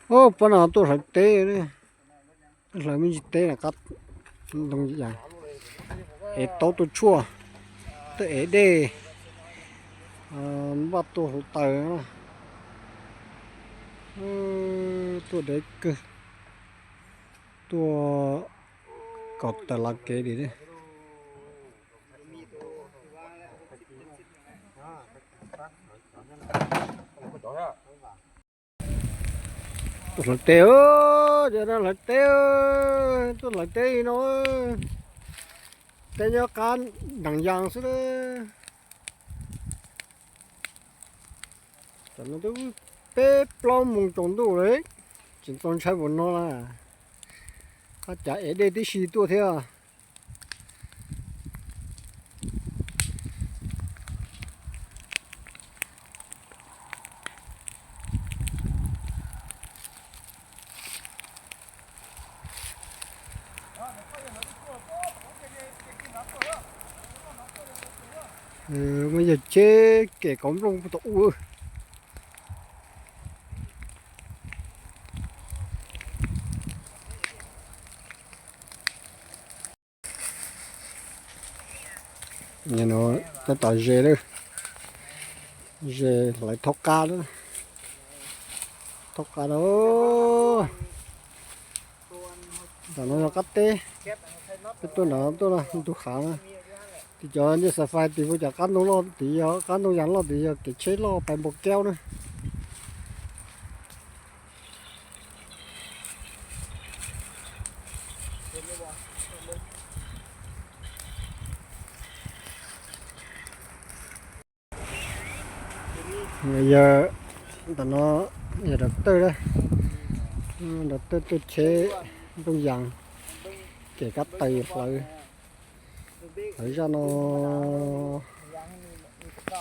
Ob pab no tuaj hlawv teb, hlawv me ntsis teb na qab ntoo yas, ev taub tuaj tshuaj, tuaj ev dej, npaj tuaj hluav taws, tuaj dev kawg, tuaj kom tawm lav kev li. Tuaj hlawv teb, cov no hlawv teb, tuaj hlawv teb li no, teb nyob qab ntees yas xwb. Tam no twb peb plaub moos tsaus ntuj lawm, tseem txaus ntshai npaum no na. Qab cav ev dej tib si tuaj thiab. Muaj yawg cheb kem kauv nplooj puag tom ub. Tab tom ze lawm, ze hlawv thaub qab, thaub qab na. Tam no yog qab teb, peb tuaj nram no tuaj ntug hav na. Tim cov ncej xas fais tim hu cas qab ntoo loj tid yog, qab ntoo yas loj tid yog kev tsheb loj pais npau kaub na. Yog tam no yog dav tawj, dav tawj tuaj tsheb nplooj yas, ces kab tais hlawv, hlawv zaj no,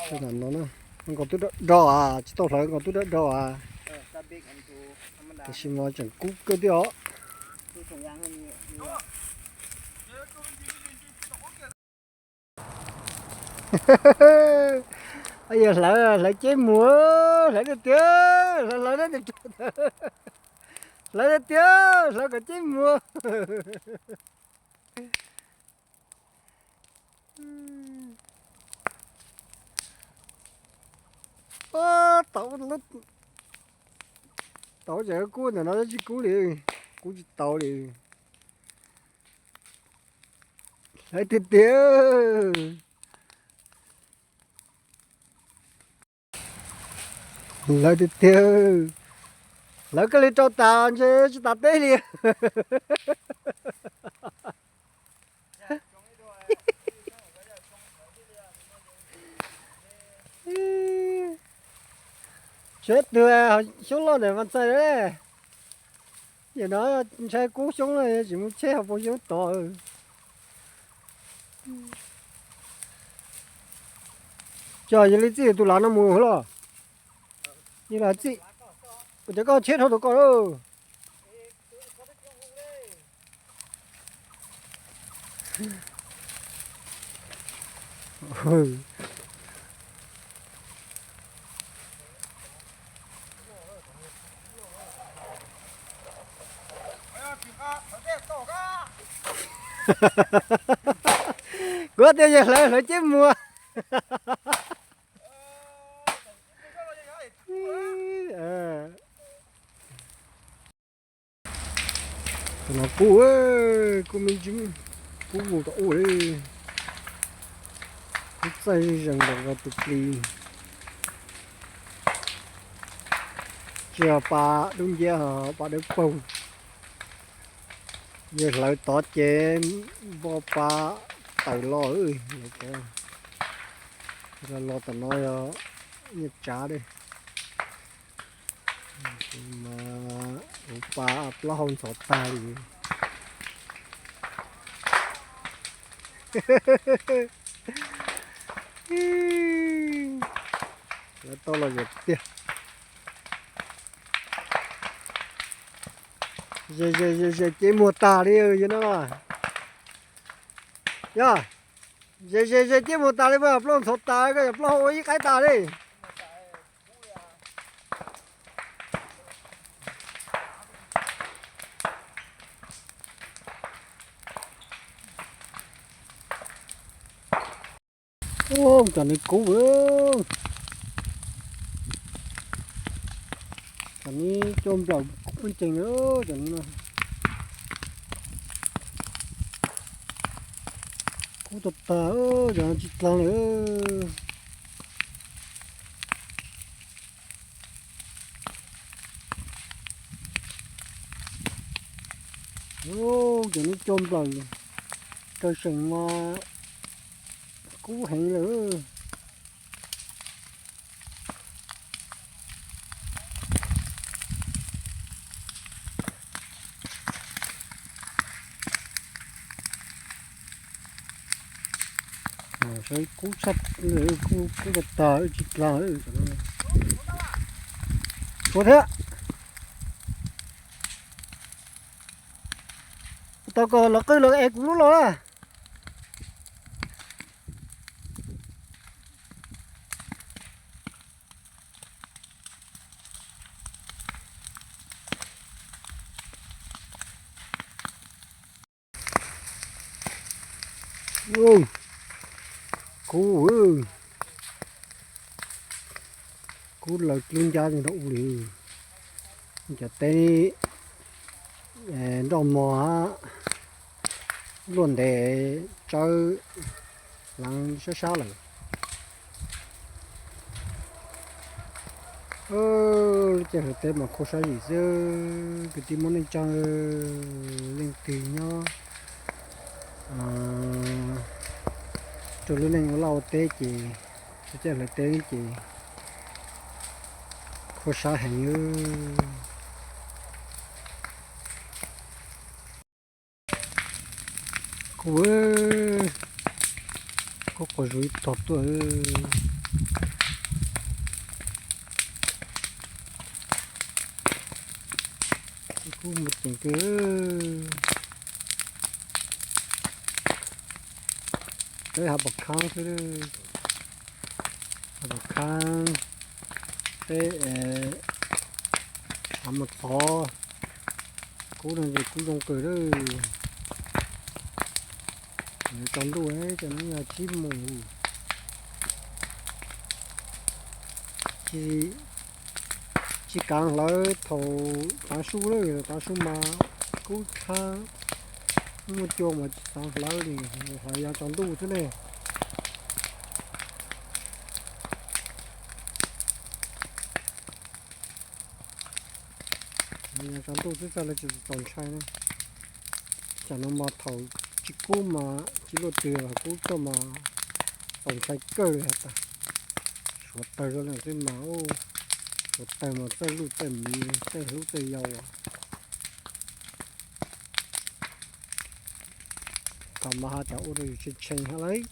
zaj no na. Nkaus twb do do as, tsis tau hlawv nkaus twb do do as. Tam sim no tseem kub kawg thiab os. Yog hlawv, hlawv ceb muag, hlawv tiag tiag, hlawv hlawv tiag tiag, hlawv tiag tiag, hlawv kom ceb muag. Tau, tau ces kub ntawm no tsis kub li, kub tsis tau li. Hlawv tiag tiag. Hlawv tiag tiag. Hlawv koj li rau tas ntshe tsis tas teb li. Tsheb twg xyoob loj ntawm mas txais. Yam no ntshai kub xyoob na, tsis mus tsheb hauv paus xyoob tod. Cog yog li txij tus lav no mus los. Yog li txij, ua cas koj tsheb dhau tus koj lauj? Kuv tias yog hlawv, hlawv ceb muag. Tus no kub, kub me ntsis, kub mus tom ub li. Kub txaij zeeg nkaus tus plis. Tsis yog pa dub nciab, pa dawb paug. Yog hlawv tod ces npaj pa tawm los. Los tom no yog nyiaj tsav li. Kuv pa plaub hau ntxhov tag li. Lawv tau los zem tiag. Ze ze ze ze ceb muag tag li yog no. Yog, ze ze ze ceb muag tas li, plaub ntxhov tas, koj yog plaub hau ua ib qaib tas li. Cov no kub, cov no cua nplawm kub ceev li cov no. Kub tag tag, cov no tsis dlaag li. Cov no cua nplawm kawg seem mas kub heev lawm. Saib kub tshaj, kub tag tag tsis dlaag. Tshuav thiab. Tau kom lawv qw los es kuv lub los na. Kub, kub lawv dlub ncab rau ub li. Cov teb nroj mog, luaj ntev tsawb, laav sab sab lawm. Lub caij hlawv teb mas khuab sab zim xwb. Kwv tij Hmoob neej tsa, leej twg nyob rau lub neej ua laj ua teb ces lub caij hlawv teb ces khuab sab heev. Kub, kub quas zuj tog tuaj. Kub muaj ceem kawg. Peb hav pom khaab xwb, hav pom khaab, peb hav mus thov. Kub no ces kub zoo kawg lawm. Tsaus ntuj ces no yog tsib moos, tsis kaav hlawv thaum taav su lawm, taav su mas kub tshab, muaj cua mas tsis kaav hlawv li, hlawv yog tsaus ntuj xwb ne. Yog tsaus ntuj xwb txhaj le tsis txaus ntshai ne. Tsam no mas thaum tsis kub mas tsis luaj twg los kub coj mas txaus ntshai kawg li has tas. Suav tawg zoo li xwb mas, suav tawg mas txawj luj txawj miv txawj hlub txawj yau. Thaum mas has tas ua rau yus tshee tshee hab lauj.